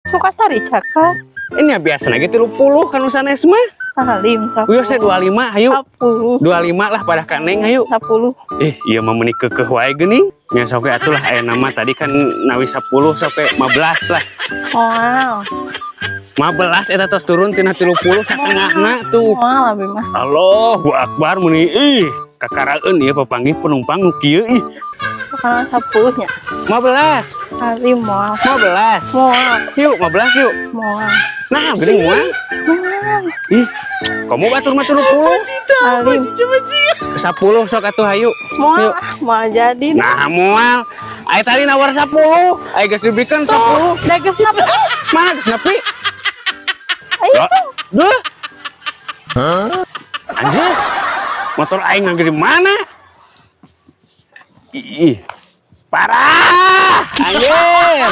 Sukasari cakap. Ini ya biasa lagi 30 kan sanes mah. Salim 10. Wios 25 hayu. 10. 25 lah pada ka Neng hayu. 10. Ih, ieu mah meuni keukeuh wae geuning. Nya sok atuh lah, aya nama tadi kan nawi 10 sampai 15 lah. Moal. 15 eta tos turun tina 30 satengahna tuh. Moal abi mah. Allahu akbar, meuni ih kakaraeun ieu papanggih penumpang nu kieu ih. Karena 10 nya. 15. Salim moal. 15. Moal. Yuk, 15 yuk. Moal. Nah, geuning moal. Moal. Ih, kamu batur mah 30. Salim. 10 sok atuh hayu. Moal Yuk. ah, moal jadi. Nah, moal. Ai tadi nawar 10. Ai geus dibikeun 10. Da geus nepi. Mana geus nepi? Ayo. Duh. Anjir. Motor aing ngangge di mana? Ih. Parah. Anjir.